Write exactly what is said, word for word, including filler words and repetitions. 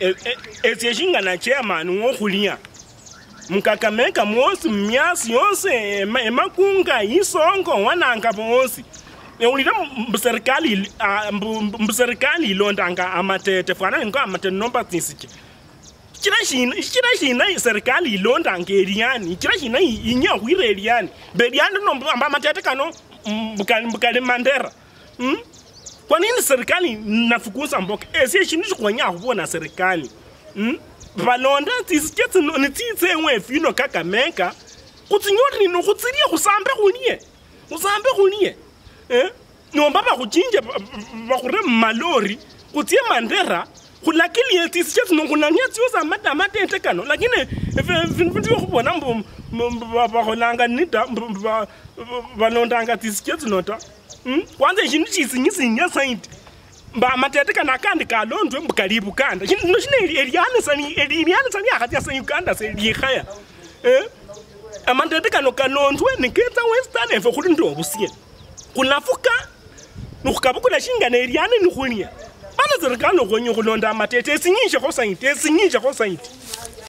E- e- esie shingana chairman wokhulia mukakameka mwosi, mumiasi yonse, ema- emakunga, isongo, wananga bonsi. Ewulira mbu serikali il- ah, mbu- mbu- mbu serikali ilondanga amatete, fwana ningo amatete nomba tsisiche. Shichira shina shichira shina serikali ilondanga eliani? Shichira shina i- inya khwira eliani? Mbe eliani nomba amatete kano, mm, mbukali mbukali Mandera. Mm? Kwa nini serikali nafukuza mboka? Esie shindu shikhwenya khubona serikali. Mm? Balonda tsisiche tsino nitsitse eng'we fino Kakamega. Khutsinyole nino khutsilie khusambe khulie. Khusambe khulie. Eh? Nomba bakhuchinje ba- ba- bakhure mumalori khutsie Mandera khulakilie tsisiche tsino khunania tsiosi amata amatete kano. Lakini efe- findu findu khubona mbu mbu- mbu- ba- bakholanga nita mbu- mbu- ba- balondanga tsisiche tsino ta. Mm? Kwanza eshindu shisinyisingia saidi mba amatete kana akandi kalondwe mbu kali Buganda. Shindu shino shine eli- elianisani elianisani akhatia sa Uganda se likhaya. Eh? Amatete kano kalondwe niketsa Western, efwe khuli nende obusie. Khulafuka nikhukabukula shingana eliani nikhulia. Mana serikali nokhwenya okhulonda amatete esinyishekho saidi, esinyishekho saidi.